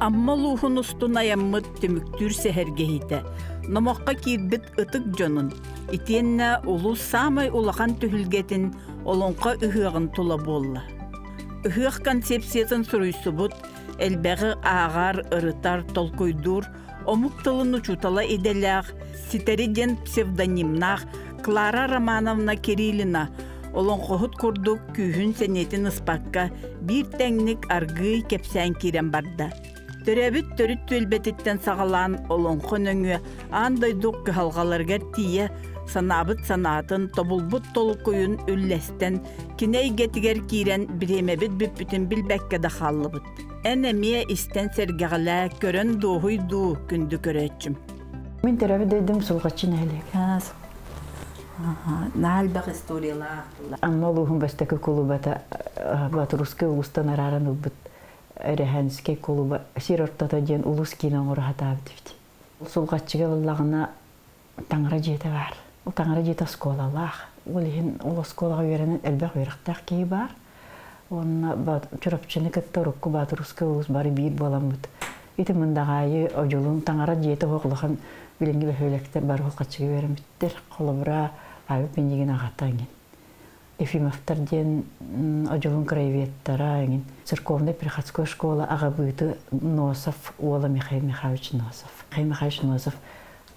Амма улууһун устун айаммыт түмүктүүр сэһэргэһиитэ номоххо киирбит ытык дьонун, итиэннэ улуус саамай улахан түһүлгэтин Олоҥхо ыһыаҕын тула буолла. Ыһыах концепциятын суруйсубут, элбэҕи ааҕар, ырытар, толкуйдуур омук тылын учуутала идэлээх, Ситэри диэн псевдонимнаах Клара Романовна Кириллина олоҥхоһут курдук күүһүн-сэниэтин ыспакка биир тэҥник аргыый кэпсээн киирэн барда. Төрөөбүт төрүт түөлбэтиттэн саҕалаан олоҥхо нөҥүө аан дойду кыһалҕаларыгар тиийэ санаабыт санаатын, тобулбут толкуйун үллэстэн, кини эйгэтигэр киирэн бириэмэбит бүппүтүн билбэккэ да хааллыбыт. Эн эмиэ истэн сэргэҕэлээ, көрөн дуоһуй дуу, күндү көрөөччүм. Мин төрөөбүт дойдум Сулҕаччы нэһилиэк. Наһаа элбэх историялаах. Амма улууһун бастакы кулубата Батурускай улуустан арааран ылбыт Эрэһээнскэй кулуба сир ортото диэн улуус киинэ оҥоро сатаабыт эбит. Сулҕаччыга ыллаҕына таҥара дьиэтэ баар. Ол таҥара дьиэтэ оскуолалаах. Ол иһин ол оскуолаҕа үөрэнэн элбэх үөрэхтээх киһи баар. Уонна Чурапчыны кытта урукку Баатырускай улуус бары биир буоламмыт. Ити Мындаҕаайы Одьулуун таҥара дьиэтэ оһох улахан билиҥҥи бөһүөлэктэр бары хаччыга үөрэммиттэр. Холобура, Павел Пинигин аҕата эҥин. Ефимовтар диэн Одьулуун краеведтара эҥин. Церковнай приходской школа аҕабыыты Носов уола Михаил Михайлович Носов. Михаил Михайлович Носов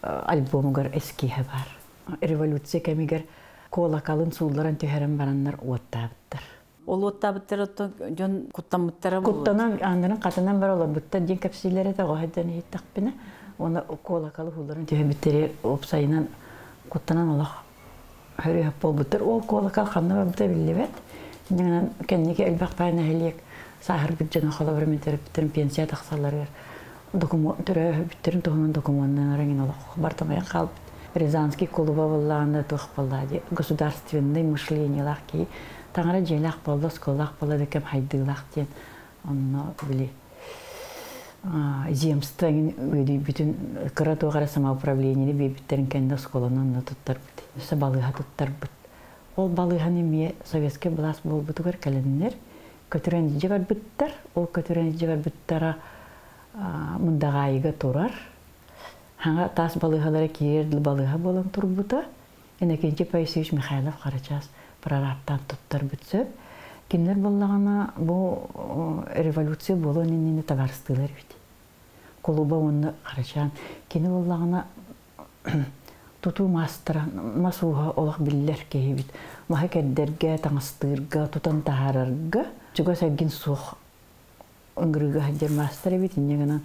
альбомугар эскиһэ баар. Революция кэмигэр куолакалын суулларан түһэрэн бараннар уоттаабыттар. Ол уоттаабыттар оттон дьон куттаммыттара буолуо. Куттанан ааннарын хатанан бар олорбуттар диэн кэпсииллэр этэ оҕо иһиттэхпинэ уонна куолакалы уулларан түһэрбиттэригэр уопсайынан куттанан олох хөрүһэп буолбуттар. Ол куолакал ханна барбыта биллибэт. Иннинэн кэнники элбэх баай нэһилиэк сааһырбыт дьоно холобура мин төрөппүттэрим пенсия тахсалларыгар докумуон төрөөбүттэрин туһунан докумуоннанар эҥин олох бартамайан хаалбыт. Рязанский кулуба буоллаҕына туох буоллаа дии государственный мышлениелаах киһи таҥара дьиэлээх буолла оскуолалаах буолла да кэм хайдыылаах диэн онно били земство эҥин үөдүйбүтүн кыра туох эрэ самоуправлениены биэрбиттэрин кэннэ оскуоланы онно туттарбыт өссө балыыһа туттарбыт ол балыыһаны эмиэ советскай былаас буолбутугар кэлэннэр көтүрэн илдьэ барбыттар ол көтүрэн илдьэ барбыттара Мындаҕаайыга турар хаҥа таас балыыһалара киирэр балыыһа буолан турбута Иннокентий Паисевич Михайлов Харачаас прорабтаан туттарбыт сөп. Кинилэр буоллаҕына бу революция буолуон иннинэ табаарыстыылар эбит. Кулуба уонна Харачаан. Кини буоллаҕына тутуу маастара, мас ууһа олох биллэр киһи эбит. Маһы кэрдэргэ, таҥастыырга, тутан таһаарарга чугас эргин суох ыҥырыыга сылдьар маастар эбит. Инньэ гынан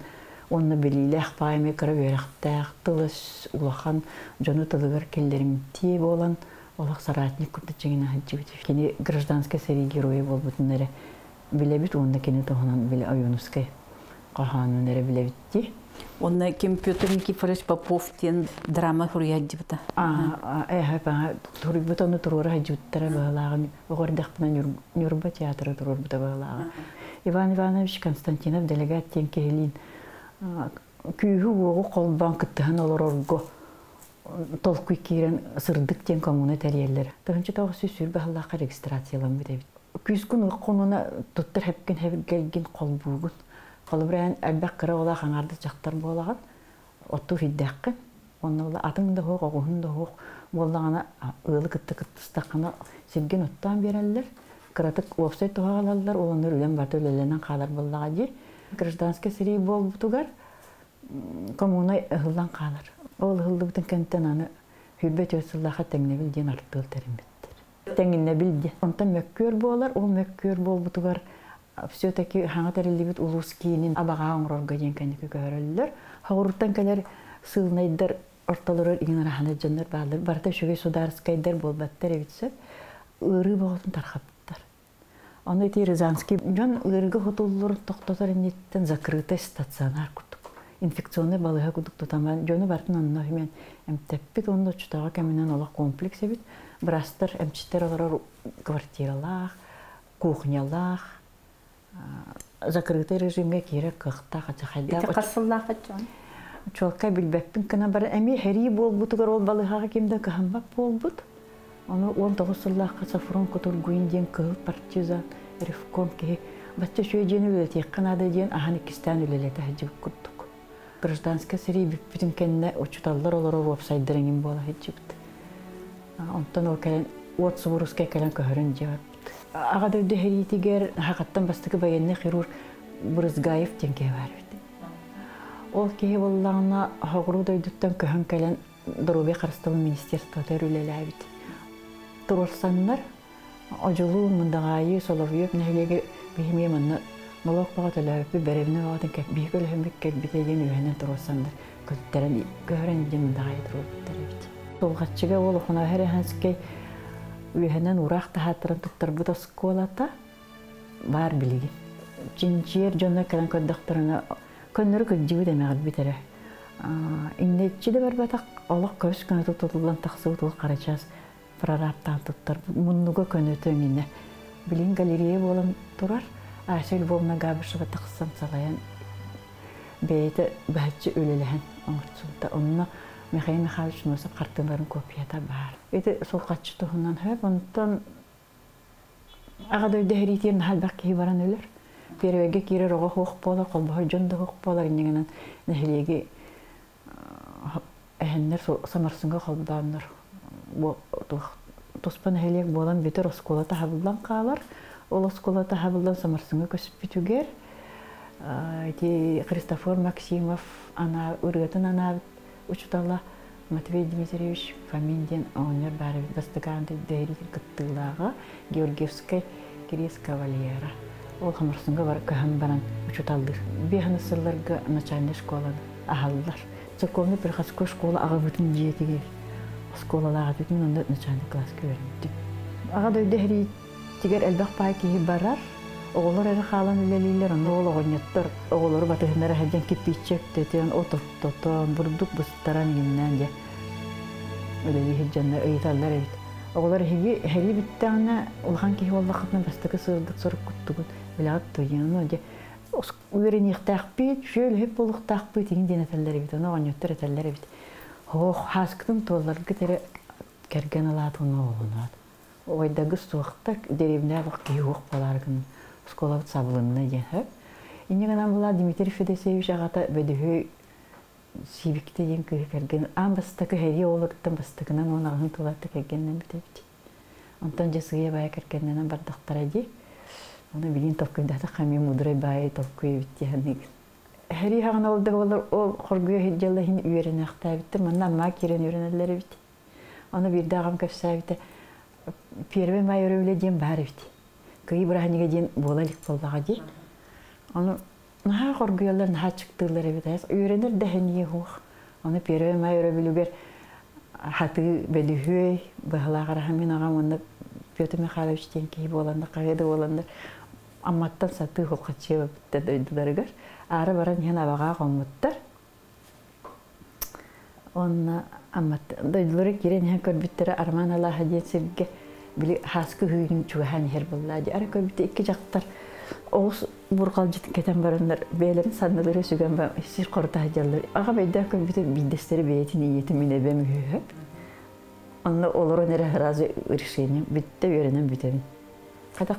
уонна билиилээх баай кыра үөрэхтээх, тыл-өс улахан дьону тылыгар киллэримтиэ буолан олох соратник курдук дьиҥинэ сылдьыбыт. Кини гражданскай сэрии геройа буолбутун эрэ билэбит уонна кини туһунан били Ойуунускай хоһоонун эрэ билэбит дии. Уонна ким Петр Никифорович Попов диэн драма суруйааччыбыта. Туруйбут ону туруора сылдьыбыттара быһалааҕын оҕо эрдэхпинэ Ньурба театра туруорбута быһалааҕа. Иван Иванович Константинов делегат диэн киһилиин күүһү-уоҕу холбоон кыттыһан олорорго толкуй киирэн сырдык диэн коммуна тэрийэллэр. 1920 сыллаахха регистрацияламмыт эбит. Күүскүн хонуна туттар хэпкин хэбиргэлгин холбуугун. Холобура элбэх кыра оҕолоох аҥаардас дьахтар буолаҕын, оттуур ирдэххин. Онно була атыҥ да суох, оҕуһун да суох буоллаҕына ыалы кытта кыттыстаххына сиргин оттоон биэрэллэр. Кыратык уопсай туһаҕа ылаллар, ол онно үлэм барыта үлэлэнэн хаалар буоллаҕа дии. Гражданскай сэрии буолбутугар коммуна ыһыллан хаалар. Ол ыһыллыбытын кэнниттэн аны 24 сыллаахха тэҥнэбил диэн артыал тэриммиттэр. Тэҥиннэбил диэн. Онтон мөккүөр буолар, ол мөккүөр буолбутугар все-таки хаҥа тэриллибит улуус киинин абаҕаа оҥорорго диэн кэнники көһөрөллөр. Хоҕуруттан кэлэр сыылынайдар ортолоругар иҥин араһана дьоннор бааллар. Барыта үчүгэй судаарыскайдар буолбаттар эбит сөп. Ыарыы боҕотун тархаппыттар. Ону ити Рязанский дьон ыарыыга хотулларын тохтотор инниттэн закрытый стационар курдук инфекционнай балыыһа курдук тутаман дьону барытын онно иһимэн эмтэппит уонна оччотооҕу кэминэн олох комплекс эбит. Быраастар, эмчиттэр олорор квартиралаах, кухнялаах, закрытый режимҥэ киирэр кыахтаах ачахайдаах. Ити хас сыллаах дьон? Чуолкай билбэппин гына баран эмиэ сэрии буолбутугар ол балыыһаҕа ким да кыһаммат буолбут. Ону 19 сыллаахха Сафрон Кутургуин диэн кыһыл партизан ревком киһи Бачча үчүгэй дьиэни үлэлэтиэххэ наада диэн аһан иккистээн үлэлэтэ сылдьыбыт курдук. Гражданскай сэрии бүппүтүн кэннэ учууталлар олорор уопсайдара эҥин буола сылдьыбыт. Онтон ол кэлэн уот субуруускай кэлэн көһөрөн дьиэ барбыт. Аҕа дойду сэриитигэр Хахаттан бастакы военный хирург Брызгаев диэн киһи баар эбит. Ол киһи буоллаҕына соҕуруу дойдуттан көһөн кэлэн доруобуйа харыстабыл министерствотыгар үлэлээбит. Туруорсаннар Одьулуу, Мындаҕаайы, Соловьев нэһилиэгэ биһи манна нолуок бөҕө төлөөбүппүт, бэрэбинэ бөҕөтүн биһи көлөһөммүт кэлбитэ диэн үөһэнэн туруорсаннар көтүттэрэн көһөрөн илдьэн Мындаҕаайы туруорбуттар эбит. Тулҕаччыга уол Охоноһор Эһэнскэй үөһэнэн уураах таһааттаран туттарбыт оскуолата баар билигин. Чинчийэр дьонно кэлэн көрдөхтөрүнэ көннөрү кырдьыбыт эмэҕирбит эрэ. Иннеччи да барбатах олох көс көнөтө тутуллан тахсыбыт ол харачаас прорабтаан туттар муннуга көнөтө иҥинэ. Билигин галерея буолан турар. Ася Львовна Габышева тахсан салайан бэйэтэ быһаччы үлэлэһэн оҥорсубута. Онно Михаил Михайлович Носов хартыыналарын копията баар. Ити сулҕаччы туһунан сөп. Онтон Аҕа дойду сэриитигэр наһаа элбэх киһи баран өлөр. Первэйгэ киирэр оҕо суох буолар, холбоһор дьон да суох буолар. Инньэ гынан нэһилиэги эһэннэр Самарсыҥҥа холбооннор туспа нэһилиэк буолан бүтэр оскуола таһабыллан хаалар. Ол оскуола таһабыллан Самарсыҥҥа көспүтүгэр ити Христофор Максимов ырыатын анаабыт учуутала Матвей Дмитриевич Фомин диэн оҕонньор баар эбит бастакаан дэһириитин кыттыылааҕа Георгиевскай кириэс кавалера. Ол Хамарсыҥҥа бар көһөн баран учууталлыыр. Биэһин сылларга начальнай школаны аһаллар. Церковный приходской школа аҕабытын дьиэтигэр оскуолалаах этим онно начальный класска үөрэммитим. Аҕа дойду сэриитигэр элбэх паай киһи барар. Оҕолор эрэ хаалан үлэлииллэр, онно ол оҕонньоттор оҕолору батыһыннара сылдьан кирпииччэ өктөтөн, от оттотон, бурдук быстаран иҥиннээн дьэ үлэлии сылдьаннар ыйыталлар эбит. Оҕолор эһиги эһиги бүттэҕинэ улахан киһи буоллаххытына бастакы сыалгыт соруккуттугун билэҕит дуо дьэ үөрэниэхтээхпит, үчүгэй буолуохтаахпыт иҥин диэн этэллэр эбит. Ону оҕонньоттор этэллэр эбит. Ох, хааскытын туолларгыт эрэ кэргэн ылаат уонна оҕолоноот. Убайдаргыт суохтар, дэриэбинэҕэ олох киһи суох буолаары гынан оскуолабыт сабылынна диэн сөп. Инньэ гынан була Дмитрий Федосеевич аҕата Бөдөһүй Сиибиктэ диэн кыыһы кэргэн аан бастакы сэрии оҕолоруттан бастакынан 18 тылаатта кэргэннэммит эбит. Онтон дьэ сыыйа баайа кэргэннэнэн бардахтара дии. Ону билигин толкуйдаатахха эмиэ мудрай баайы толкуй эбит дии саныыгын. Сэрии хаҕана ол да буоллар ол хоргуйа сылдьалла иһин үөрэнээхтээбиттэр. Манна Аммаа киирэн үөрэнэллэр эбит. Ону биирдэ аҕам кэпсээбитэ Первый май өрөбүлэ диэн баар эбит. Кыайыы бырааһынньыга диэн буола илик буоллаҕа дии. Ону наһаа хоргуйаллар, наһаа аччыктыыллар эбит. Үөрэнэр да сэниэ суох. Ону Первый май өрөбүлүгэр хатыы бөлүһүөй быһалаах араһа мин аҕам уонна Петр Михайлович диэн киһи буоланнар, хаһыа да буоланнар Амматтан сатыы холхаччыа барбыттар дойдуларыгар. Аара баран иһэн абаҕаа хоммуттар. Уонна Аммат дойдулара киирэн иһэн көрбүттэрэ Арман алааһа диэн сиргэ били һааскы үһүгүн чугаһаан иһэр буоллаа дии. Ара көрбүтэ икки дьахтар оҕус бурҕалдьытын кэтэн бараннар бэйэлэрин саннылары сүгэн баран сир хорута сылдьаллар. Аҕам өйдөөн көрбүтэ биирдэстэрэ бэйэтин ийэтин мин эбэм үһү. Онно олорон эрэ сразу решение бүттэ үөрэнэн бүтэбин. Хатах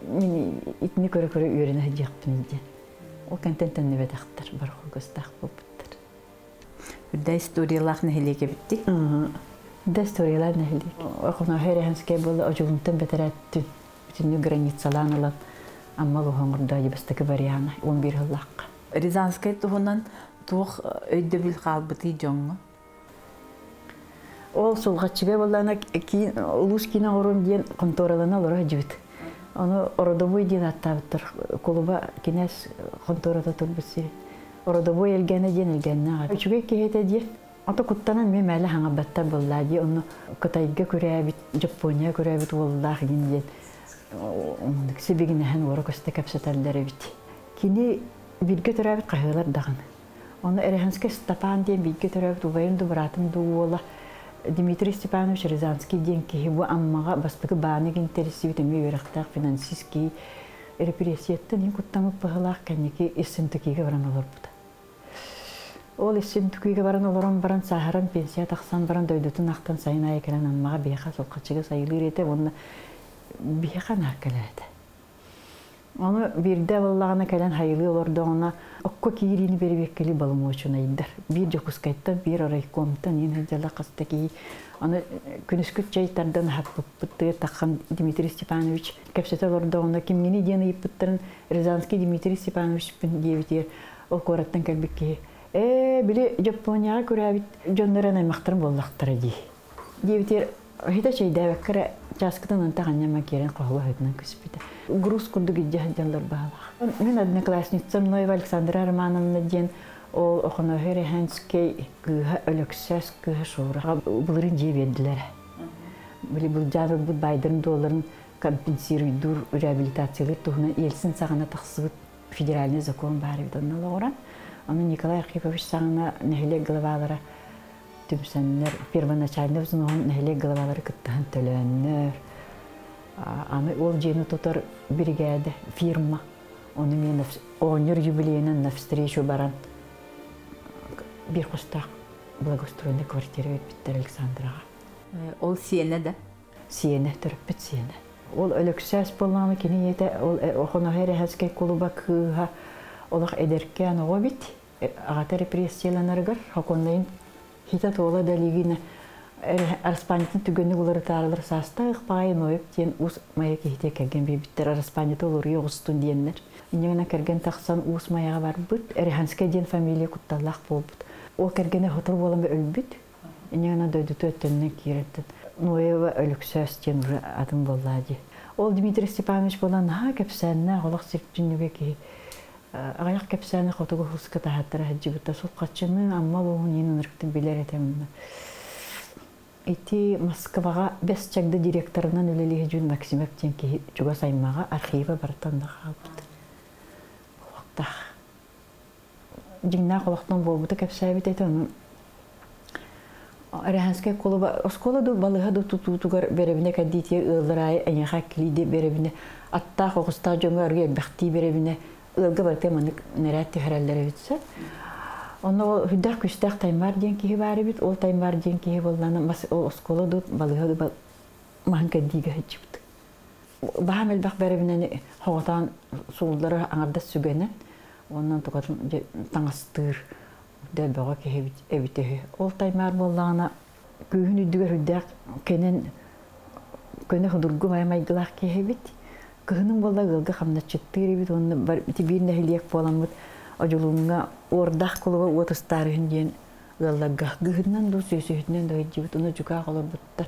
мин итини көрө-көрө үөрэнэ сылдьыахпын диэн. Ол кэнтэн төннүбэтэхтэр, бархугастаах буолбуттар. Үрдэ историялаах нэһилиэк эбитти. Үрдэ историялаах нэһилиэк. Охоноһо Эрэһэнскэй буолла Одьулунтан бэтэрээттин бүтүннүү границалаан ылан Амма улууһун бастакы вариана 11 сыллаахха. Рязанскай туһунан туох өйдөбүл хаалбытый дьоҥҥо? Ол сулҕаччыга буоллаҕына киин улуус киинэ оҥорун диэн хонтуоралана олоро сылдьыбыт. Ону ородобуой диэн ааттаабыттар. Кулуба кинээс хонтуората турбут сири. Ородобуой Элгээнэ диэн Элгээннээх. Үчүгэй киһи этэ диэн. Ото куттанан эмиэ мээлэ хаҥарбаттар буоллаа дии. Онно Кытайга күрээбит, Дьоппуонньаҕа күрээбит уоллаах диэн диэн сибигинэһэн уора-көстө кэпсэтэллэр эбит. Кини бииргэ төрөөбүт хаһыалар даҕаны. Ону Эрэһэнскэй Степан диэн бииргэ төрөөбүт убайым дуу, быраатым дуу уола Дмитрий Степанович Рязанский диэн киһи бу Аммаҕа бастакы бааны интэриэстибит эмиэ үөрэхтээх финансист киһи репрессияттан иһин куттаммыт быһыылаах кэнники Ессентукига баран олорбута. Ол Ессентукига баран олорон баран сааһыран пенсия тахсан баран дойдутун ахтан сайын аайы кэлэн Аммаҕа биһиэхэ Сулҕаччыга сайылыыр этэ уонна биһиэхэ наар кэлэр этэ. Ону биирдэ буоллаҕына кэлэн хайылыы олордоҕуна окко киириини бэрэбиэркэлии боломуочунайдар. Биир Дьокуускайтан, биир райкомтан иин сылдьаллар хас да киһи. Аны күнүскү чэй тардан аһаппыппыт таххан Дмитрий Степанович кэпсэтэ олордоҕуна кимҥиний диэн ыйыппыттарын Рязанский Дмитрий Степановичпын диэбитигэр ол куораттан кэлбит киһи «Ээ, били Дьоппуонньаҕа күрээбит дьоннор эн аймахтарым буоллахтара дии» диэбитигэр Хитэ чэйдээбэккэ эрэ чааскытын ынтах анньамман киирэн хоһула сытынан көспүтэ. Груз курдук илдьэ сылдьаллар баһылаах. Мин одноклассницам Ноева Александра Романовна диэн ол Охоноһу Эрэхэнскэй кыыһа Өлөксөөс кыыһа Шураҕа былырыын дьиэ биэрдилэр. Били былдьаан ылбыт байдарын дуолларын компенсируйдуур реабилитациялыыр туһунан Ельцин саҕана тахсыбыт федеральный закон баар эбит онно олоҕуран. Ону Николай Архипович саҕана нэһилиэк главалара түмсэннэр первоначальный взноһун нэһилиэк главалары кыттыһан төлөөннөр. Аны ол дьиэни тутар биригээдэ, фирма. Ону мен оҕонньор юбилейынан навстречу баран биир хостоох благоустроенный квартира биэрбиттэр Александраҕа. Ол сиэнэ да? Сиэнэ, төрөппүт сиэнэ. Ол Өлөксөөс буоллаҕына кини ийэтэ ол Охоноһо Эрэһэскэй кулуба кыыһа олох эдэркээн оҕо эбит. Аҕата репрессияланарыгар Хоконнайын хитэ-туола да илигинэ Араспаанньатын түгэнник уларытаарылар саастаах баай Ноев диэн Уус Майа киһитэ кэргэн биэрбиттэр Араспаанньата уларыйа оҕустун диэннэр. Инньэ гынан кэргэн тахсан Уус Майаҕа барбыт, Эрэханскай диэн фамилия кутталлаах буолбут. Ол кэргэнэ сотору буолан өлбүт. Инньэ гынан дойдутугар төннөн киирэртэн Ноева Өлөксөөс диэн уже атын буоллаа дии. Ол Дмитрий Степанович буолан наһаа кэпсээннээх олох сир түннүгэ киһи аҕыйах кэпсээни хотугу улууска таһааттара сылдьыбыта. Сулхаччыны Амма улууһун иин ынырыктын билэр этим. Ити Москваҕа Бэс Чагда директорынан үлэлии сылдьыбыт Максимов диэн киһи чугас аймаҕа архива барыта онно хаалбыт. Олохтоох. Дьиҥнээх олохтон буолбута кэпсээбит этэ. Ону Эрэхэнскэй кулуба оскуола ду балыһа ду тутуутугар бэрэбинэ кэрдиитигэр ыаллар аайы эйиэхэ килииди бэрэбинэ аттаах оҕустаах дьоҥҥо арыый элбэхтии бэрэбинэ ыалга барыта маннык нэрээт түһэрэллэр эбит сөп. Онно ол үрдээх күстээх Таймаар диэн киһи баар эбит. Ол Таймаар диэн киһи буоллаана мас ол оскуола ду балыһа ду маһын кэрдиигэ сылдьыбыт. Баһаам элбэх бэрэбинэни хоҕотоон сууллары аҥардас сүгэнэн уонна тукатын таҥастыыр бөҕө киһи эбит үһү. Ол таймаар буоллаҕына күүһүн үрдүгэр үрдээх кэнэн көнө судургу майгылаах киһи эбит. Кыһынын буолла ыалга хамначчыттыыр эбит уонна ити биир нэһилиэк буоламмыт Одьулууҥҥа Уордаах кулуба уот ыстаарыһын диэн ыалларга гыһынан дуу сүөсүһүтүнэн да ыйдьыбыт уну дьукаах олорбуттар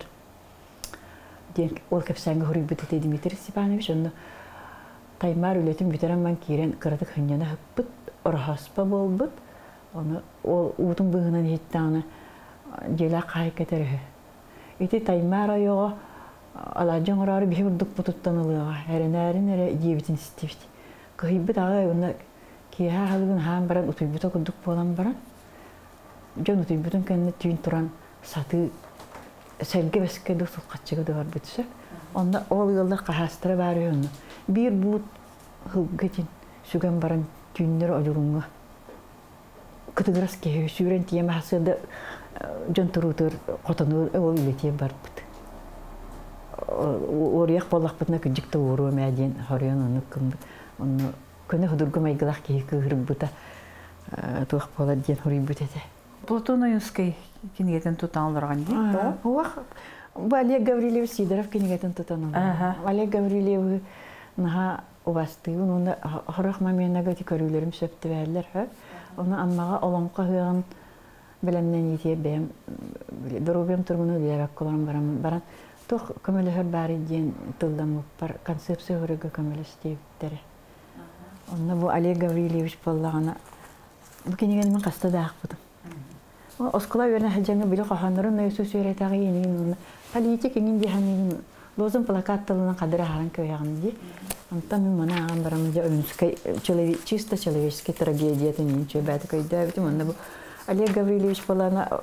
диэн ол кэпсээҥҥэ хоруйбут этэ Дмитрий Степанович онно Таймаар үлэтин бүтэрэн баран киирэн кыратык сынньана сыппыт, ороһооспо буолбут. Ону ол уутун быыһынан иһиттэҕинэ дьиэлээх хаһаайка этэр үһү. Ити Таймаар ойоҕо алаадьы оҥороору биһи бурдукпутуттан ылыаҕа, эрэнээрин эрэ диэбитин истибит. Кыһыйбыт аҕай уонна киэһэ аһылыгын аһаан баран утуйбута курдук буолан баран, дьон утуйбутун кэннэ түүн туран сатыы сэргэ бэскэ да сулхаччыга да барбыт сөп. Онно ол ыаллар хаһаастара баар үһү онно. Биир буут һылга итин сүгэн баран түүннэр одьулуҥҥа кытыгырас киһи сүүрэн тиийэн баһасыарда дьон туруутугар хотонугар ол үлэтиэн барбыт. Уоруйах буоллахпытына кырдьык да уоруом ээ диэн хоруйан оннук гыммыт. Онно көнө судургу майгылаах киһи кыыһырбыта туох буолар диэн хоруйбут этэ. Платон Ойуунскай кинигэтин тутан олорон дии. Уох, бу Олег Гаврильевич Сидоров кинигэтин тутан олорон. Олег Гаврильевы наһаа убастыыбын уонна хорох моментага ити көрүүлэрим сөп түбэһэллэр хөп. Ону Аммаҕа олоҥхо ыһыаҕын бэлэмнэниитигэр бэйэм доруобуйам туругун үлэлээбэккэ олорон баран баран туох көмөлөһөр баарый диэн тылламмыппар концепция оҥорорго көмөлөс диэбиттэрэ. Онно бу Олег Гаврильевич буоллаҕына бу кинигэни мин хаста да аахпытым. Оскуола үөрэнэ сылдьаҥҥа били хоһооннорун Иисус үөрэтэҕи иниин политик иҥин дии саныыбын лозунг плакат тылынан хадыр аһаран көөйөҕүн дии. Онтон мин маны ааҕан баран дьэ Ойуунскай чисто человеческий трагедиятын иин чүөбээтик өйдөөбүтүм. Онно бу Олег Гаврильевич буолаана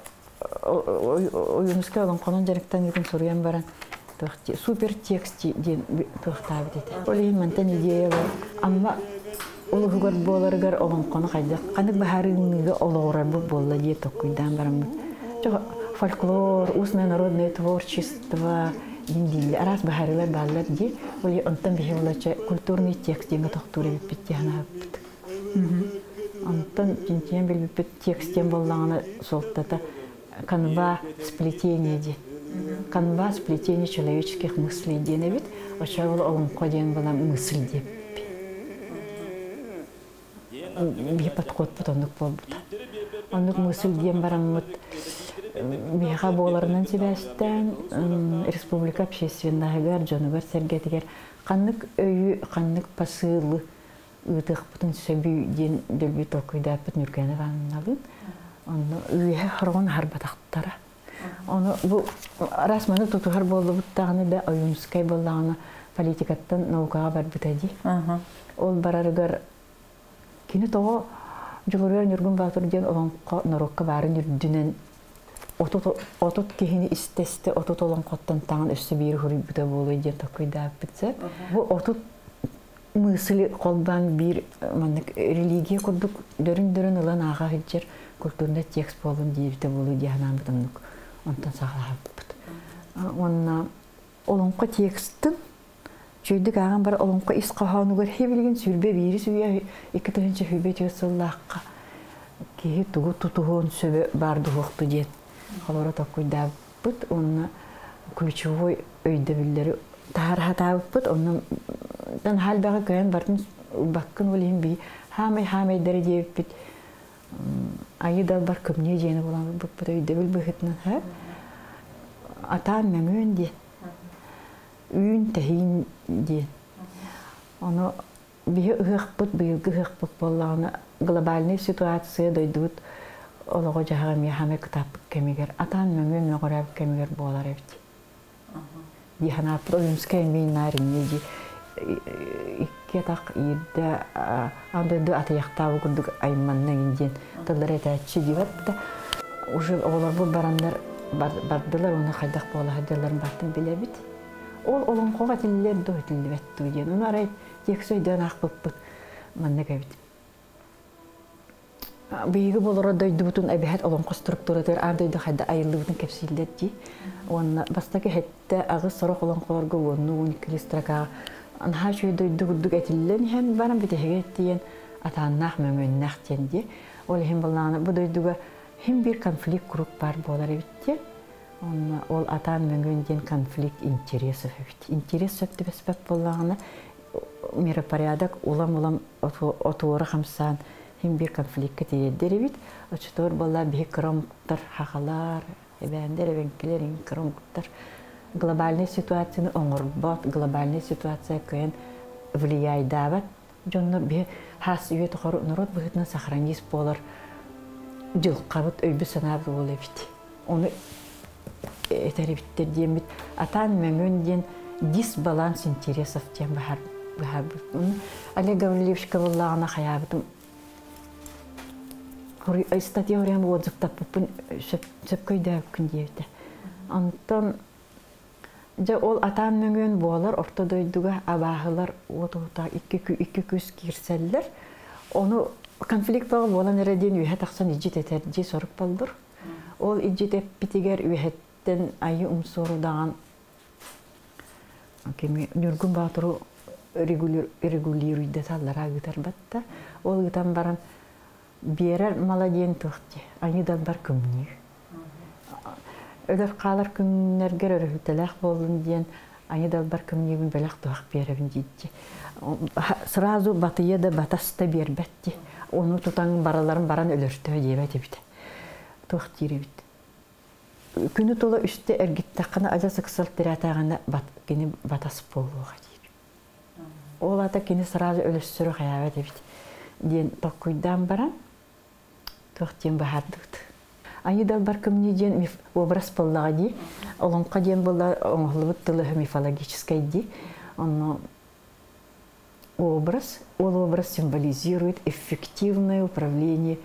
Ойуунускай олоҥхонон дьарыктаныытын суруйан баран супер текст диэн туохтаабыт этэ. Ол иһин мантан идея бар. Амма улуһугар буоларыгар олоҥхону хайдах ханнык баһаарыыҥҥыга олоҕурарбыт буолла диye токкуйдаан бараммыт. Фольклор, устное народное творчество, Диин араас баһарылар бааллар дии. Ол онтон биһи булача культурный текст диэҥҥэ тохтуур эбиппит дии санаабыппыт. Онтон чинчийэн билбиппит текст диэн буоллаҕына суолтата канва сплетение диэн. Канва сплетение человеческих мыслей диэн эбит. Оччоҕо ол олоҥхо диэн буолан мысль диэппит. Биһи подходпут оннук буолбута. Оннук мысль диэн бараммыт биһиэхэ буоларынан сибээстээн республика общественноһыгар, дьонугар-сэргэтигэр ханнык өйү, ханнык посылы ыытыахпытын сөбүй диэн дөлбү толкуйдааппыт Нюргена Ивановналыын. Онно үөһэ хороҕун аһарбатахтара. Ону бу раз маны тутуһар буоллубут даҕаны да Ойуунскай буоллаҕына политикаттан наукаҕа барбыта дии. Ол барарыгар кини тоҕо Дьулуруйар Ньургун Баатыр диэн олоҥхо норуокка баарын үрдүнэн 30 киһини истэ-истэ 30 олоҥхоттон таҥан өссө биири суруйбута буолуой диэн толкуйдаабыт сөп. Бу 30 мысли холбоон биир маннык религия курдук дөрүн-дөрүн ылан ааҕа сылдьар культурный текст буолун диэбитэ буолуо дии санаабыт оннук онтон саҕалаабыппыт. Уонна олоҥхо текстын чүйдүк ааҕан бар олоҥхо ис хоһоонугар хи билигин 21-ис үйэ 2024 сыллаахха киһи тугу тутуһуон сөбө баар дуһуохту диэн холоро толкуйдаабыппыт уонна ключевой өйдөбүллэри таһаархатаабыппыт. Онно халбаҕа көйөн бартын баккын ол иһин би хаамай хаамайдары диэбиппит айы далбар көмнүө диэни булан буппут өйдөбүл быһытынан ха атаан мөҥүөн диэн үүн тэһиин диэн. Ону биһи ыһыахпыт быйылгы ыһыахпыт буоллаҕына глобальный ситуация дойдубут олоҕо дьаһаҕа эмиэ хаамай кытааппыт кэмигэр атаан мөҥүөн мөҕөрөөбүт кэмигэр буолар эбит. Дии санааппыт Ойуунскай эмиэ наар инньэ дии икки атах иирдэ аан дойду атыйахтаабы курдук айманна диэн тыллар этээччи диэбэт да уже оҕолорбут бараннар бардылар уонна хайдах буола сылдьалларын бартын билэбит. Ол олоҥхоҕо этиллэр дуу этиллибэт дуу диэн. Ону арай текст өйдөөн аахпыппыт маннык эбит. Биһиги болоро дойдубутун эбэһэт олоҥхо структуратыгар аан дойду хайда айыллыбытын кэпсииллэр дии. Уонна бастакы хэттэ аҕыс сорох олоҥхолорго уонну 12 строкаҕа наһаа үчүгэй дойду курдук этиллэн иһэн баран бүтэһигэ тиийэн атааннаах мөҥүөннээх диэн дии. Ол иһин былаана бу дойдуга хим биир конфликт куруук баар буолар эбит диэн. Онно ол атаан мөҥүөн диэн конфликт интересов эбит. Интерес сөп түбэспэт буоллаҕына миропорядок улам-улам отуора хамсаан хим биир конфликтка тириэрдэр эбит. Оччотугар буолла биһи кыра омуктар хахалар, эбээндэр, эбэҥкилэр иҥ кыра омуктар глобальный ситуацияны оҥорбот, глобальный ситуация кыайан влияйдаабат дьоннор биһи хас үйэ тухары норуот быһыытынан сохранись буолар дьылҕабыт өйбүт-санаабыт буола эбит. Ону этэр эбиттэр диэммит атаан мөҥүөн диэн дисбаланс интересов диэн быһаарбыт. Олег Гаврильевичка буоллаҕына хайаабытым статья уруйан отзывтаппыппын сөпкө өйдөөбүккүн диэбитэ. Онтон дьэ ол атаан мөҥүөн буолар орто дойдуга абааһылар уот уһута икки күс киирсэллэр. Ону конфликт бөҕө буолан эрэ диэн үөһэ тахсан ижит этэр дии сорук боллур. Ол ижит эппитигэр үөһэттэн айы умсуорудаҕан кими Ньургун Баатыру регулируйдаталлара ыытар батта. Ол ыытан баран биэрэр мала диэн туох дии айы далбар көмнүү. Өлөр хаалар күннэргэр өрөһүтэлээх буоллун диэн айы далбар көмнүүбүн бэлэх туһах биэрэбин диитти. Сразу батыйа да батас да биэрбэт ди. Ону тутан бараларын баран өлөртөө диэбэт эбит. Туох диир эбит. Күнү тула үстэ эргиттэххинэ адьас ыксал тирээтээҕинэ кини батас буолуоҕа диир. Ол ата кини сразу өлөссөрү хайаабат эбит диэн толкуйдаан баран туох диэн баһаардыбыт. Айыы далбар көмнүү диэн миф образ буоллаҕа дии. Олоҥхо диэн буолла оҥоһуллубут тылы мифологическай дии. Онно образ, ол образ символизирует эффективное управление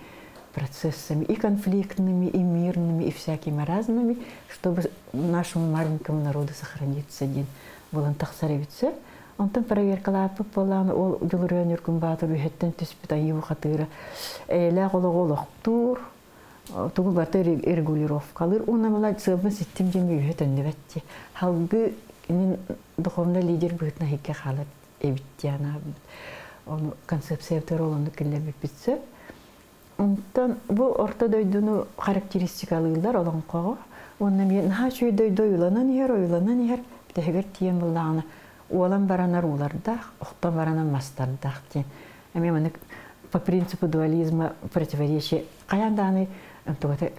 процессами и конфликтными, и мирными, и всякими разными, чтобы нашему маленькому народу сохраниться диэн буолан тахсар эбит сөп. Онтон проверкалааппыт буоллаҕына ол Дьулуруйан Ньургун Баатыр үһэттэн түспүт айыы бухатыыра эйэлээх олоҕу олохтуур, Тугу барта регулировкалыр. Уна була сыабын ситтим дем үйе төннүбэтти. Халгы инин духовный лидер быһытна хикке халат эбиттиана. Оны концепция олону киллер. Онтон бу орто дойдуну характеристикалыылар олоҥхоҕо. Онна мен наһаа чүй дойду уйланан иһэр, уйланан иһэр, тэһигэр тиийэн буллаҕына уолан баранар уулардаах, охтон баранан мастардаах диэн. Эми маны по принципу дуализма противоречие хайаан дааны тугата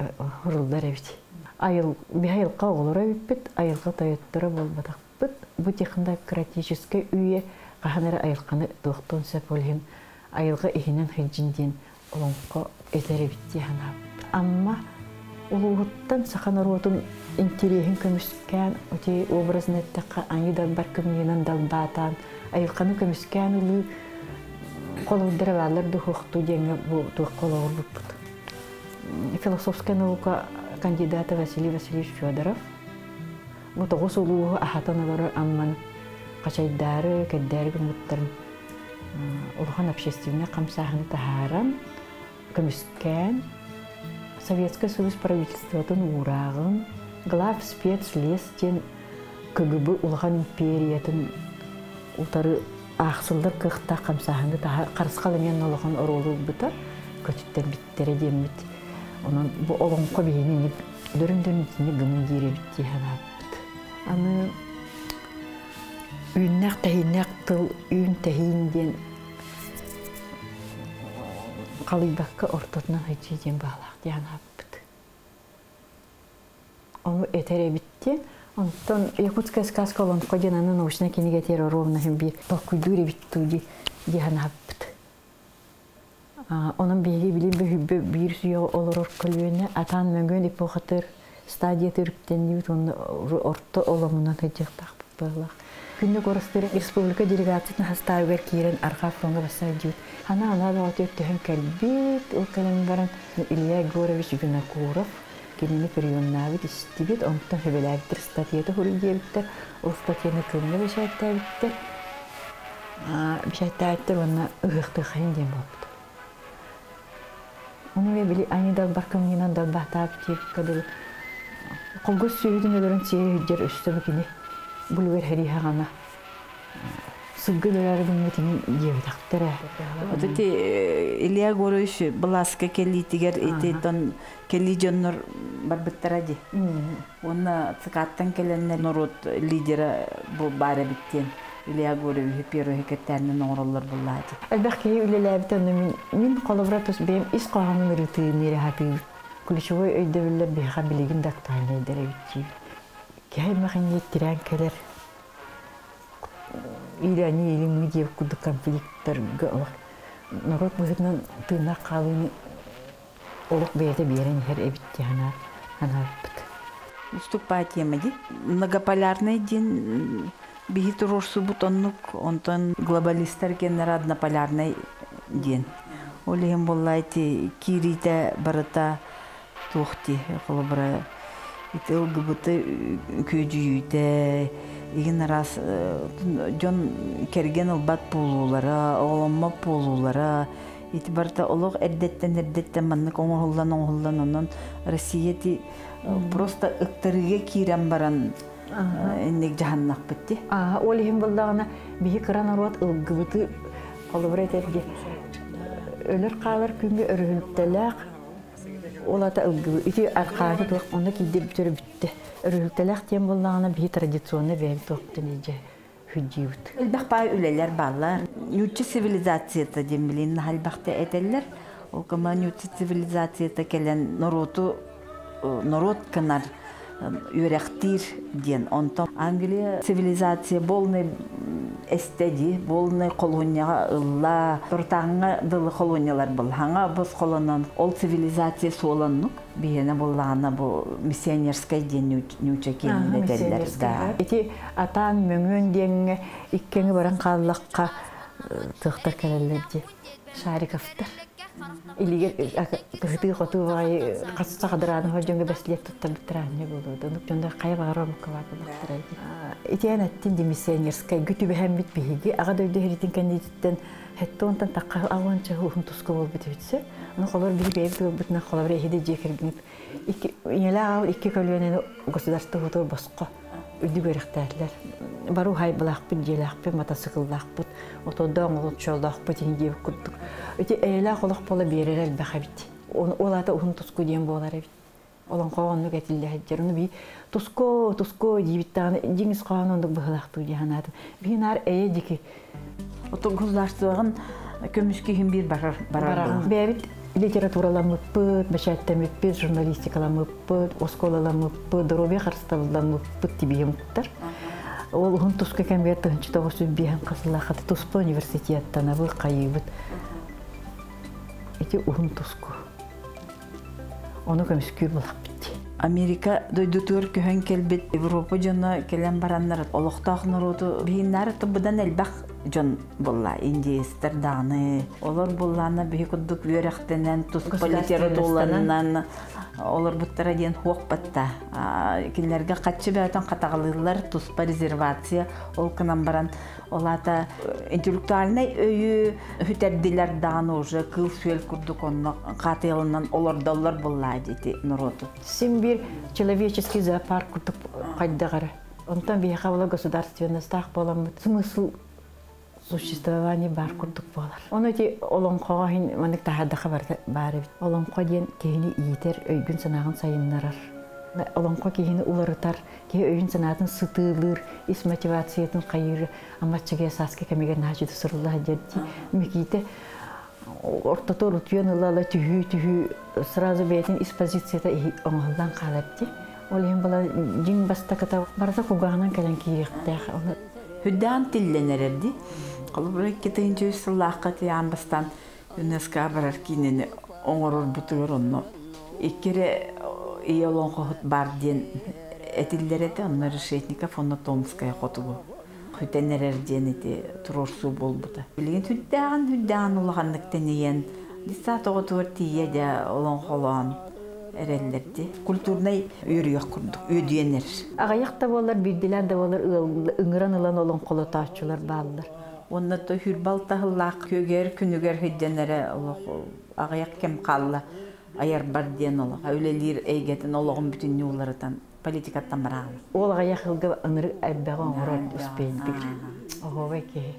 хуруллар эбит. Айыл биһайылка оҕолоро эбиппит, айылга тойотторо буолбатахпыт. Бу технократическай үйэ хаһан эрэ айылканы туохтуон сөп, ол иһин айылга иһинэн хыдьын диэн олоҥхо этэр эбит дии санаабыт. Амма улууһуттан саха норуотун интириэһин көмүскээн, ути образын эттэххэ, айыы далбар кымньыынан далбаатаан, айылҕаны көмүскээн ылыы холобурдара бааллар духуохтуу диэҥҥэ бу туохха олоҕурбуппут. Философская наука кандидата Василий Васильевич Федоров бу тоҕус улууһу аһатан олорор Амман хачайдаары, кэрдээри гыммыттарын улахан общественнай хамсааһыны таһааран, көмүскээн, Советскай Союз правительствотын уурааҕын, глав спецлес диэн КГБ улахан империятын утары аахсыллар кыахтаах хамсааһыны харысхал эмиэн улахан оруолу ылбыта, көтүттэр биттэрэ диэммит. Онон бу олоҥхо биһини дөрүн-дөрүн итини гынын диир эбит дии санаабыт. Аны үүннээх тэһииннээх тыл үүн тэһиин диэн халыйбакка ортотунан сылдьыы диэн баалаах дии санаабыппыт. Ону этэр эбит диэн. Онтон Якутская сказка олоҥхо диэн аны научнай кинигэтигэр ровно биир толкуйдуур эбит дуу дии санаабыппыт. Онон биһиги билим бөһүббэ биир сүйэ олорор көлүөнэ атаан мөҥгөн эпохатыр стадия төрүктэннибит онно орто оломунан сылдьыахтаахпыт быһыылаах. Күннүк Оростыыр республика делегациятын хастаабыгар киирэн арҕаа фроҥҥа басса сылдьыбыт. Хана анаа бөҕөтүгэр түһэн кэлбит, ол кэлэн баран Илья Егорович Винокуров кинини приемнаабыт, истибит, онтон сөбүлээбиттэр статьята суруй диэбиттэр, ол статьяны кыымҥа бэчээттээбиттэр. Бэчээттээбиттэр уонна ыһыахтыаххайын диэн буолбут. Ону мен били ани далбар кымньынан далбаатаабыт диэбиккэ дылы холгос сүөһүтүн өлөрөн сиэри сылдьар өстөбө кини булугар хэрииһаҕана сылгы өлөрөөрү гыммытын диэбэтэхтэрэ. Вот эти Илья Егорович былааска кэлиитигэр ити тон кэлии дьоннор барбыттара ди. Уонна ЦК-ттан кэлэннэр норуот лидера бу баар эбит диэн Илья Егоровичы первый секретарынан оҥороллор буллаати. Элбэх киһи үлэлээбит, онно мин холобура тус бэйэм ис хоһоонун ырытыыны эрэ сатыыбыт. Ключевой өйдөбүллэр биһиэхэ билигин да актуальнайдар эбит диибит. Киһи аймах тирээн кэлэр иилээни илиҥҥи диэбит курдук конфликттарга норуот быһыытынан тыыннаах хаалыыны олох бэйэтэ биэрэн иһэр эбит дии санаабыппыт. Уступпаа тема ди. Многополярный диэн биһи туруорсубут оннук, онтон глобалистар кеннер однополярный диэн. Ол иһин буолла ити киириитэ барыта туох дии, холобура ити ЛГБТ күөдьүйүүтэ, игин араас дьон кэргэн ылбат буолуулара, оҕоломмот буолуулара, ити барыта олох эрдэттэн маннык оҥоһуллан оҥоһуллан, онон Россия ити просто ыктарыыга киирэн баран инник жаһаннахпыт ди. Ол иһин буллаҕына биһи кыра норуот ылгыбыты холобура этэргэ өлөр хаалар күҥҥэ өрүһүлтэлээх ол ата ылгыбы ити архааны туох онно киирдир бүтэр бүттэ. Өрүһүлтэлээх диэн буллаҕына биһи традиционный бэйэм туохтун илдьэ хүддьиибит. Элбэх баай үлэлэр бааллар. Ньуучча цивилизацията диэн билин наһальбахта этэллэр. Ол кыма ньуучча цивилизацията кэлэн норуоту норуот кынар үөрэхтиир диэн. Онтон Англия цивилизация полный эстеди, полный колонияга ылла, туртааҥҥа дылы колониялар был. Хаҥа бос колонон ол цивилизация суоланнук биһиэнэ буллаҕына бу миссионерскай диэн ньууча киэнин этэллэр да. Ити атаан мөҥүөн диэҥҥэ иккэҥи баран хааллахха тыахтар кэлэллэр ди. Шариковтар. Илигер кыһытыы-хотуу баҕайы хас сахадырааны дьоҥҥо бэстилиэт туттарбыттара буолуо. Оннук дьоннор хайа баҕарар омукка баар буоллахтара. Итиэн эттин демиссионерскайга түбэһэммит биһиги Аҕа дойду сэриитин кэнниттэн хэтте онтон тахха аҕуонча уһун туску буолбут эбитсэ. Ону холор биһи бэйэбит ыалбытынан холобура эһиди дьиэ кэргэнит икки ийэлээх аҕал икки көлүөнэни государство хотур босхо үрдүк үөрэхтээтилэр. Бары уһаайбалаахпыт, дьиэлээхпит, матасыкыллаахпыт, отодоон олоччолоохпут ини диэбит курдук. Ити эйэлээх олох буола биэрэр элбэх эбит. Ол аата уһун туску диэн буолар эбит. Олоҥхоҕо оннук этиллэ сылдьар. Ону би туску, туску диибит даҕаны дьиҥ ис хоһооно оннук быһыылаахтыы дии санаатым. Биһи наар эйэ дьики. Отугуллаастыаҕын көмүскүһүн биир барар барар. Бэйэбит литератураламмыппыт, бэчээттэммиппит, журналистикаламмыппыт, оскуолаламмыппыт, доруобуйа харыстабылламмыппыт тибиһимуктар. Ол уһун туска кэмигэр 1905 хасылаахата туспа университеттанабы хайыыбыт. Ити уһун туску. Ону көмүскүүр булахпыт. Америка дойдутугар көһөн кэлбит Европа дьоно кэлэн бараннар олохтоох норуоту биһиннары тыбыдан элбэх дьон буолла индеецтэр даҕаны олор буллаана биһи курдук үөрэхтэнэн туспа литератураланан олорбуттара диэн хуох батта кинилэргэ хаччы бээтэн хатаҕалыыллар туспа резервация ол гынан баран ол аата интеллектуальнай өйү хүтэрдилэр даҕаны уже кыыл сүөл курдук онно хаатыйалынан олордоллор буллаа дити норуоту Син биир человеческий зоопарк курдук хайдах эрэ. Онтон биһиэхэ була государственностаах буоламмыт смысл существование баар курдук буолар. Ону ити олоҥхоҕо иһин маннык таһаардаха баар эбит. Олоҥхо диэн киһини иитэр, өйгүн-санааҕын сайыннарар. Олоҥхо киһини уларытар, киһи өйүн-санаатын сытыылыыр, ис мотивациятын хайыыр, аммаччыгыйа сааскы кэмигэр наһаа сырылла сылдьар дии. Микиитэ ортотугар утуйан ыла-ыла түһүү-түһүү сразу бэйэтин ис позицията оҥоһуллан хаалар дии. Ол иһин була дьиҥ бастакыта барыта кулгааҕынан кэлэн киириэхтээх. Үрдээн тиллэн эрэр дии. Холобура 2003 сыллаахха тиээн бастаан ЮНЕСКО барар киинэни оҥорорбутугар онно икки эрэ ийэ олоҥхоһут баар диэн этиллэр этэ. Онно Решетников уонна Томская хотугу хүтэн эрэр диэн ити туруорсуу буолбута. Билигин сүрдээҕин сүрдээҕин улаханнык тэнийэн детсад оҕотугар тиийэ дьэ олоҥхолоон эрэллэр дии. Культурнай үөрүйэх курдук үөдүйэн эрэр. Аҕыйах да буоллар, биирдилээн да буоллар ыҥыран ылан олоҥхолотооччулар бааллар. Уонна то хүрбал таһыллаах күөгэр күнүгэр сылдьан эрэ олох аҕыйах кэм хаалла айарбар диэн олох үлэлиир эйгэтин олоҕун бүтүннүү уларытан политикаттан бараҕын. Ол аҕыйах сылга ынырык элбэҕи оҥорор успейдыыр. Оһуобай киһи.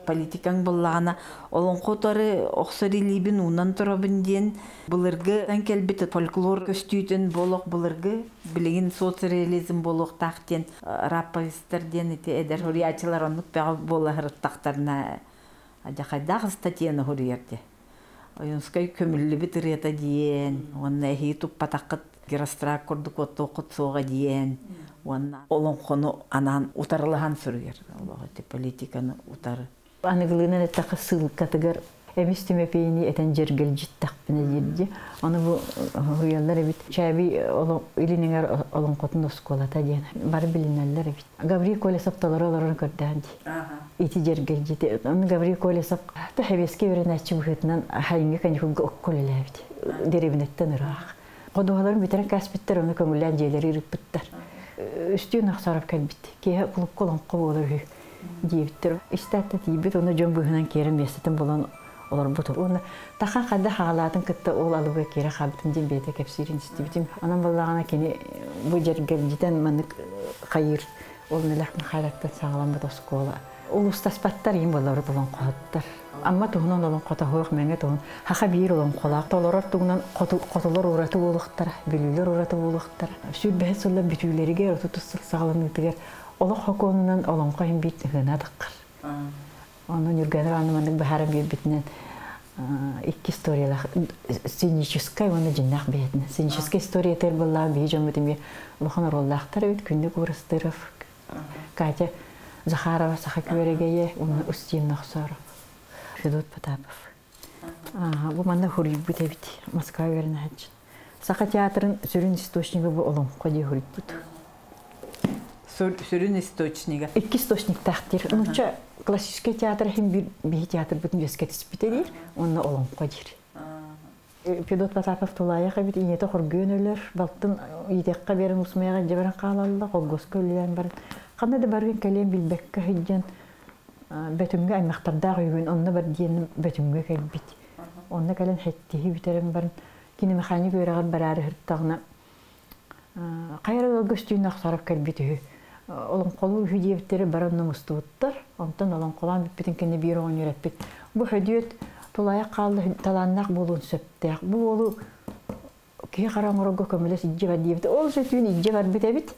Политикаҥ буллаҕына олоҥхо утары охсор илиибин уунан турабын диэн былыргы кэлбит фольклор көстүүтүн буолуох былыргы билигин соцреализм буолуохтаах диэн рапповистар диэн ити эдэр суруйааччылар оннук бөҕө буола сырыттахтарына дьахайдаах статьяны суруйар дии. Ойуунскай көмүллүбүт ырыата диэн уонна эһии туппатаххыт герострак курдук оттуоххут суоҕа диэн уонна олоҥхону анаан утарылаһан суруйар олох ити политиканы утары. Аныгылыынан эттэххэ ссылкатыгар эмис Тимофейни этэн дьэргэлдьиттэхпинэ диирди. Ону бу суруйаллар эбит. Чээби Илин эҥэр олоҥхотун оскуолата диэн бары билинэллэр эбит. Гаврил Колесов толору олорон көрдөөн дии. Ити дьэргэлдьити. Ону Гаврил Колесов сэбиэскэй үөрэнээччи быһыытынан сайыҥҥы каникулга окко үлэлээбит. Дэриэбинэттэн ыраах. Ходуһаларын бүтэрэн кээспиттэр, ону көҥүллээн дьиэлэри ыыппыттар. Үстүүн Охсоров кэлбит. Киэһэ кулукка олоҥхо буолар үһү диэбиттэр. Истээт да тиийбит, уонна дьон быыһынан киирэн миэстэтин булан олорбут. Уонна тахан хайда хаалаатын кытта ол алыбыга киирэ хаалбытын диэн бэйэтэ кэпсиирин истибитим. Онон буоллаҕына кини бу дьэргэлдьитэн маннык хайыыр ол Нэлэх Михайлаттан саҕаламмыт оскуола. Улуустаспаттар иин буоллар олоҥхоһуттар. Амма туһунан олоҥхотоһуох, Мэҥэ туһун хаха биир олоҥхолоох толорор тугунан хотулар ураты буолуохтара, бүлүүлэр ураты буолуохтара. Сүүрбэһис сыллар бүтүүлэригэр, 30 сыл саҕаланыытыгар олох хокуонунан олоҥхо иһин биир ыһыына таххар. Ону Ньургана Ивановна маннык быһааран биэрбитинэн икки историялаах сценическай уонна дьиннээх бэйэтинэн. Сценическай история этэр буоллаҕа биһи дьоммут эмиэ улахан оруоллаахтар эбит. Күндү Курастыров, Катя Захарова Саха Күөрэгэйэ уонна Устин Нохсоров, Федот Потапов. Бу манна хуруйбут эбит Москва үөрэнээччи. Саха театрын сүрүн источнига бу олоҥхо дии хуруйбут. Сүрүн источнига. Икки источниктаах диир. Нуучча классический театр иһин биир биһи театрбытын үөскэтиспитэ диир, уонна олоҥхо диир. Федот Потапов тулаайах эбит, ийэтэ хоргуйан өлөр, балтын иитиэххэ биэрэн Усмайаҕа илдьэ баран хаалаллар, холгуоска үлэлээн баран. Ханна да барыан кэлиэн билбэккэ сылдьан Бөтүҥҥэ аймахтардаах үһүгүн, онно бар диэн Бөтүҥҥэ кэлбит. Онно кэлэн хэттиһи бүтэрэн баран, киномеханик үөрэҕэр бараары сырыттаҕына, хайа эрэ ыалга үстүүн охсоров кэлбит үһү. Олоҥхолуур үһү диэбиттэрэ бары онно мустубуттар. Онтон олоҥхолоон бүппүтүн кэннэ биир оҕонньор эппит: «Бу Хөдүөт тулаайах хаалла талааннаах буолуон сөптөөх. Бу уолу киһи хара оҥорорго көмөлөс илдьэ бар» диэбит. Ол сөтүүн илдьэ барбыт эбит.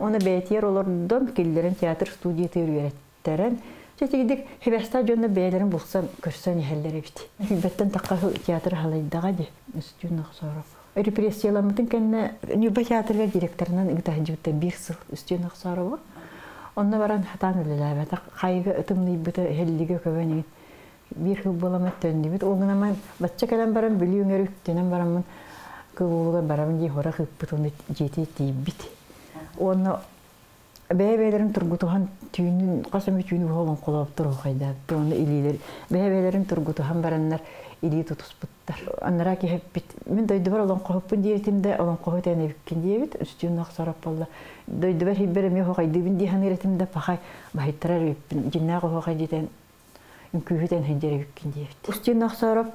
Уонна бэйэтигэр олордон, киллэрэн театр студиятыгар үөрэттэрэн, дьэ хибэстээх дьонно бэйэлэрин булсан көрсөн иһэллэр эбит. Хилбэттэн тахха театр халайдаҕа дии, Үстүүн Охсооров. Репрессияламмытын кэннэ Ньурба театрыгар директорынан ыыта сылдьыбыттар биир сыл Үстүүн Охсоорову. Онно баран хатаан үлэлээбэтэх. Хайыга ытымныйбыта, иһэллигэ көбөн игин биир сыл буоламмыт төннүбүт. Ол гынан бачча кэлэн баран Бүлүү өҥөр үктэнэн бараммын кыл уолугар барабын дии хора ыыппыт уонна дьиэтигэр тиийбит. Уонна бэйэ-бэйэлэрин тургутуһан түүнүн хас эмэ түүнү быһа олоҥхолооптор оһуохайдаабыттар уонна илиилэр бэйэ-бэйэлэрин тургутуһан бараннар илии тутуспуттар. Анараа киһи эппит: «Мин дойдубар олоҥхоһуппун диэбитим да, олоҥхоһут эн эбиккин» диэбит. Үстүүн охсороп буолла. «Дойдубар иһийбэр эмиэ оһуохайдыыбын дии саныыр этим да, пахай баһыйтарар эбиппин, дьиннээх оһуохай диэтэн үҥкүүһүт эн сылдьар эбиккин» диэбит. Устин Охсоров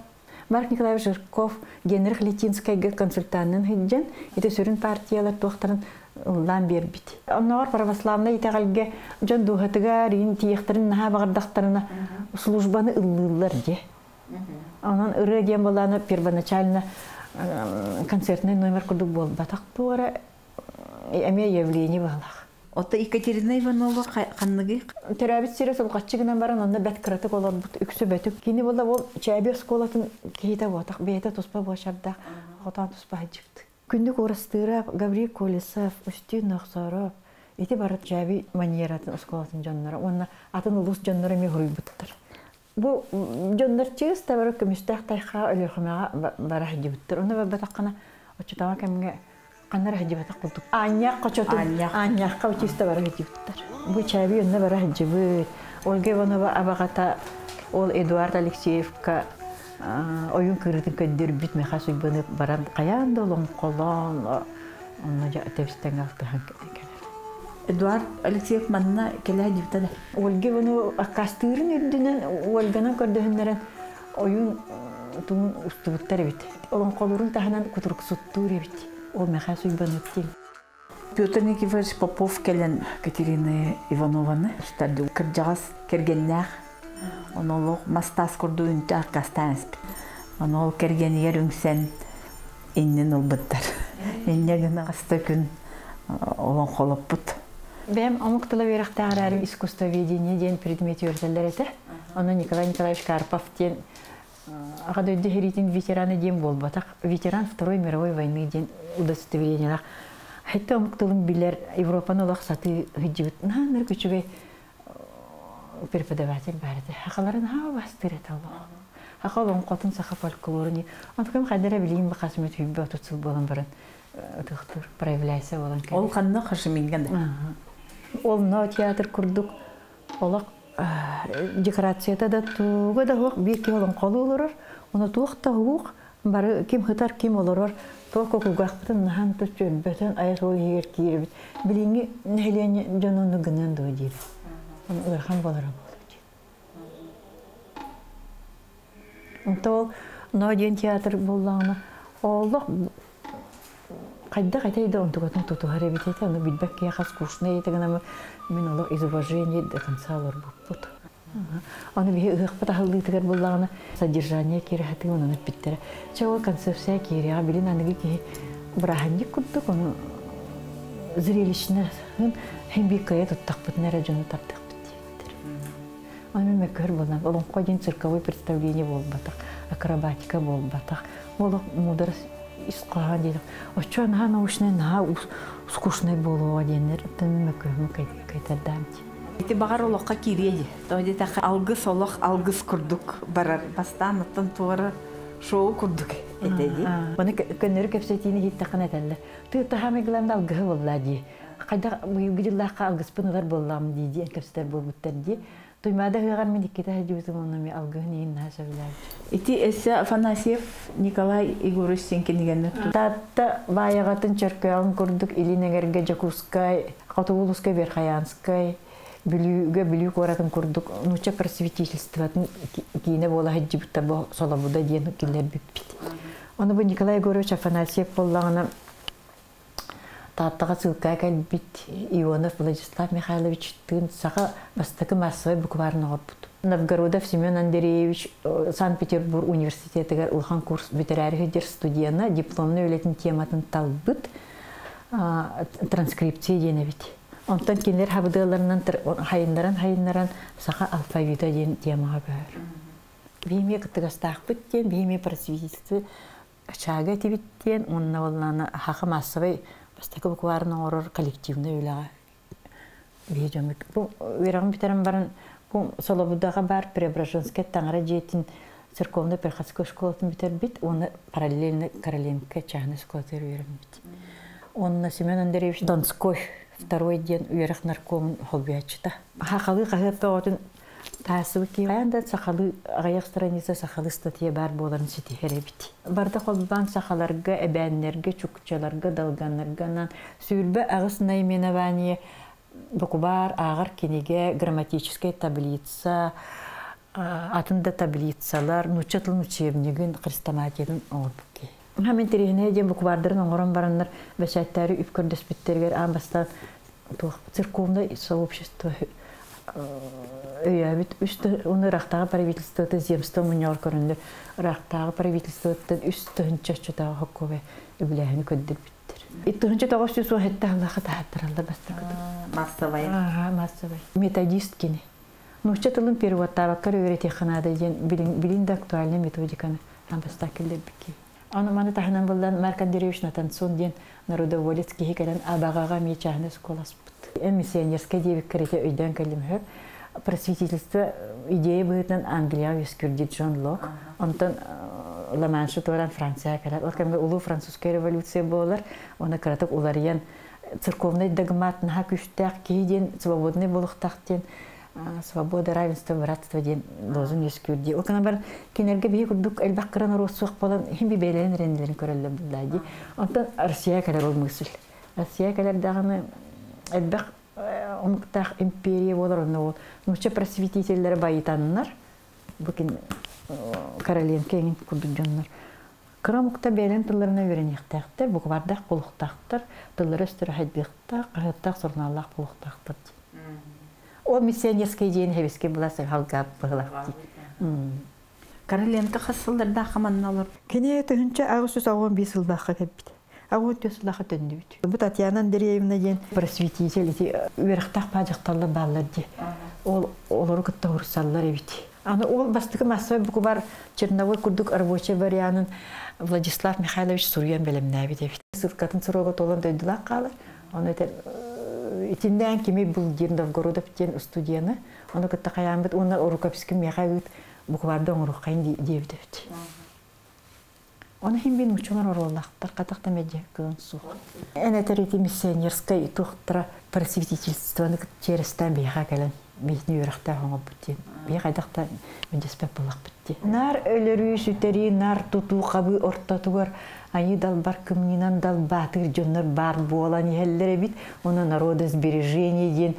Марк Николаевич Жирков Генрих Литинскайга консультанын сылдьан, ити сүрүн партиялар туохтарын ыллаан биэрбит. Оннооҕор православнай итэҕэлгэ дьон дууһатыгар иин тиийэхтэрин наһаа баҕардахтарына службаны ыллыыллар дьэ. Онон ырыа диэн буолааны первоначально концертный номер курдук буолбатах туора эмиэ явление баалаах. Ото Екатерина Иванова ханныгы? Төрөөбүт сирэ Сулҕаччы гынан баран, онно бэрт кыратык олорбут, үксэ бөтүк. Кини буолла ол Чээби оскуолатын киһитэ буотах, бэйэтэ туспа буочардаах, хотоон туспа сылдьыбыт. Күндүк Урастыырап, Гаврил Колесов, Устин Нохсоров, ити бары Чээби маньератын оскуолатын дьонноро уонна атын улуус дьонноро эмиэ суруйбуттар. Бу дьоннор чыыс да бары көмүстээх тайхаа Өлүөхүмэҕэ бара сылдьыбыттар. Онно барбатаххына, оччотооҕу кэмҥэ ханна эрэ сылдьыбатах курдук. Аанньаах хочотун, Аанньаахха чыыста бара сылдьыбыттар. Бу Чээби онно бара сылдьыбыт. Ольга Иванова абаҕата ол Эдуард Алексеевка ойуун кырыытын көрдөрбүт Михаил Суйбаны баран хайаан да олоҥхолоон онно тэбистэн алтыһан кэлэр. Эдуард Алексеев манна кэлэ дибитэ да. Ольга Иванова аккаастыырын үрдүнэн Ольганан көрдөһүннэрэн ойуун тугун устубуттар эбит. Олоҥхолуурун таһынан кутуруксуттуур эбит. Ол Михаил Суйбанов диэн. Петр Никифорович Попов кэлэн Катерина Иванованы устарды кырдьаҕас кэргэннээх. Ону олох мас-таас курдук үнтү аккаастаан испит. Ону ол кэргэнигэр үҥсэн иннин ылбыттар. Инньэ гына хаста күн олоҥхолоппут. Бэйэм омук тыла үөрэхтээх эрээри искусствоведение диэн предмет үөрэтэллэр этэ. Ону Николай Николаевич Карпов диэн Аҕа дойду сэриитин ветерана диэн буолбатах, ветеран Второй мировой войны диэн удостоверениелаах. Хэтте омук тылын билэр, Европаны олох сатыы сылдьыбыт наһаа үчүгэй преподаватель баар этэ. Сахаларын наһаа убаастыыр этэ олох. Саха олоҥхотун, саха фольклорун. Онтукам хайда эрэ билиим бахасымыт сүүрбэ 30 сыл буолан баран ытыктыр, проявляйся буолан кэлэр. Ол ханна Хашимиҥҥа да? Ол но театр курдук олох декорацията да туга да суох, биир киһи олоҥхолуу олорор, ону туох да суох, бары ким сытар, ким олорор, туох кулгаахпытын наһаан чөлбөтөн айа суол иһигэр киирэбит. Билиҥҥи нэһилиэнньэ дьон онну гыныан дуо диир. Ону ыарахан буолара буолуо диэн. Онто ол Ноо диэн театр буоллаҕына, олох хайдах этэй да онтукатын тутуһар эбит этэ, ону билбэт киһиэхэ скучно этэ гынан мин олох из уважения до конца олорбуппут. Аны биһи ыһыахпыт аһыллыытыгар буоллаҕына содержание киирэхэтин онон эппиттэрэ. Чэ ол концепция киириэҕэ билин аныгы киһи бырааһынньык курдук ону зрелищно хин биир кыайа туттахпытына эрэ дьону тардыахпыт диэбиттэр. Аны мин мөккүөр буолан олоҥхо диэн цирковой представление буолбатах, акробатика буолбатах. Олох муударас ис хоһоон диэтэх. Оччо наһаа научнай, наһаа скучнай буолуоҕа диэннэр оттон мин мөккүөрүм кайтардаам дии. Ити баҕар олоххо киириэ дии. Тоҕо диэтэххэ алгыс олох алгыс курдук барар. Бастаан оттон туора шоу курдук этэ дии. Маны көннөрү кэпсэтиини иһиттэххинэ этэллэр. Тыы таһаамай главное алгыһы буолла дии. Хайдах быйылгы дьыллаахха алгыспын ылар буоллаҕым дии диэн кэпсэтэр буолбуттар дии. Туймаада ыһыаҕар мин иккитэ сылдьыбытым онно эмиэ алгыһын иһин наһаа сөбүлээбитим. Ити өссө Афанасьев Николай Егорович диэн кинигэни Таатта Баайаҕатын Чөркөөҕүн курдук Илин Эҥэргэ Дьокуускай, Хотугу улууска Верхоянскай, Бүлүүгэ Бүлүү куоратын курдук нуучча просветительствотын киинэ буола сылдьыбыттар бу Солобуда диэн киллэрбиппит. Ону бу Николай Егорович Афанасьев буоллаҕына Тааттаҕа ссылкаҕа кэлбит Ионов Владислав Михайловичтыын саха бастакы массовай букварын оҥорбут. Новгородов Семен Андреевич Санкт-Петербург университетыгар улахан курс бүтэрээри сылдьар студена дипломнай үлэтин тематын талбыт транскрипция диэн эбит. Онтон кинилэр хабыдыаларынан хайыннаран-хайыннаран саха алфавита диэн темаҕа көһөр. Биһиги кыттыгастаахпыт диэн, биһиги просветительство Чаага этибит диэн уонна буоллаҕына саха маассабай бастакы букварын оҥорор коллективнай үлэҕэ биһи дьоммут бу үөрэҕин бүтэрэн баран бу Солобудаҕа баар Преображенскай таҥара дьиэтин церковно-приходской школатын бүтэрбит уонна параллельно Короленко частнай школатыгар үөрэммит. Уонна Семен Андреевич Донской второй диэн үөрэх наркомун холбуйааччыта. Хахалыы хаһыат бөҕөтүн Таассыбыт киһи хайаан да сахалыы аҕыйах страница сахалыы статья баар буоларын ситиһэр эбит. Барыта холбоон сахаларга, эбээннэргэ, чукчаларга, долганнарга анаан 28 наименование букубаар, ааҕар кинигэ, грамматическая таблица, атын да таблицалар, нуучча тылын учебнигын, хрестоматиятын оҥорбут киһи. Хам интэриэһинэй диэн буквардарын оҥорон бараннар бэчээттээри үп көрдөспүттэригэр аан бастаан туох церковное сообщество өйөөбүт үс уну ыраахтааҕы правительствота земство мунньаҕар көрөннөр ыраахтааҕы правительствоттан үс тыһынча оччотооҕу хоккуобай үбүлээһини көрдөрбүттэр. 1917 сыллаахха таһааттараллар бастакытын. Массовай. Ага, массовай. Методист кини. Нуучча тылын переводтаабакка эрэ үөрэтиэххэ наада диэн билин да актуальнай методиканы аан бастаан киллэрбиккин. Ону маны таһынан буллан Марк Андреевич Натансон диэн народоволец киһи кэлэн Абаҕаҕа эмиэ чааһынай оскуола аспыт. Эн миссионерскай диэбиккэр ити өйдөөн кэллим үһү. Просветительство идея быһыытынан Англияҕа үөскүүр диир Джон Лок. Онтон Ла-Маншы туоран Францияҕа кэлэр. Ол кэмҥэ Улуу Французская революция буолар. Оны кыратык уларыйан церковный догмат наһаа күүстээх киһи диэн свободный буолуохтаах диэн свобода, равенство, братство диэн лозунг үөскүүр дии. Ол гынан баран кинилэргэ биһи курдук элбэх кыра норуот суох буолан иһин би бэйэлэрин эрэннилэрин көрөллөр буллаа дии. Онтон Россия кэлэр ол мысль. Россия кэлэр даҕаны элбэх омуктаах империя буолар онно ол нуучча просветителлэрэ байытаннар бу кин Короленко эҥин курдук дьоннор кыра омукта бэйэлэрин тылларынан үөрэниэхтээхтэр, буквардаах буолуохтаахтар, тыллара-өстөрө хайдыахтаах, хаһыаттаах, сурунааллаах буолуохтаахтар дии. Ол миссионерскай дьиэни хэбискэй былаас халгаап быһылаах дии. Короленко хас сыллардаахха манна олор? Кини 1885 сыллаахха кэлбит. 84 сыллаахха төннүбүт. Бу Татьяна Андреевна диэн просветитель ити үөрэхтээх баа дьахталлар бааллар дии. Ол олору кытта урсаллар эбит. Аны ол бастакы массовай буквар черновой курдук рабочий варианын Владислав Михайлович суруйан бэлэмнээбит эбит. Ссылкатын срога толон дойдулаах хаалар. Ону этэр итиннээн кими бул диэн Новгородов диэн устудияны ону кытта хайааммыт уонна рукописки миэхэ ыыт букварда оҥоруоххайын диэбит эбит. Ону иһин бин учулар оруоллаахтар хатахта медиа кыан суох. Эн этэр ити миссионерскай туохтара просветительствоны черестээн биһиэхэ кэлэн биһини үөрэхтээх оҥорбут диэн. Биһи хайдах да мэдиспэт буоллахпыт дии. Нар өлөрүү сүтэрии, нар тутуу хабыы ортотугар айыы далбар кымньынан далбаатыыр дьоннор баар буолан иһэллэр эбит. Ону народосбережение диэн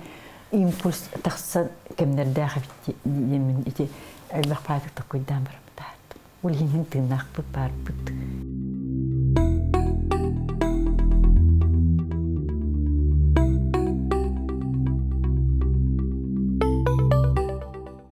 импульс тахсан кэмнэрдээх эбит диэммин ити элбэх паатык токкуйдаан бараммытаартым. Ол иһин тыыннаахпыт баарбыт.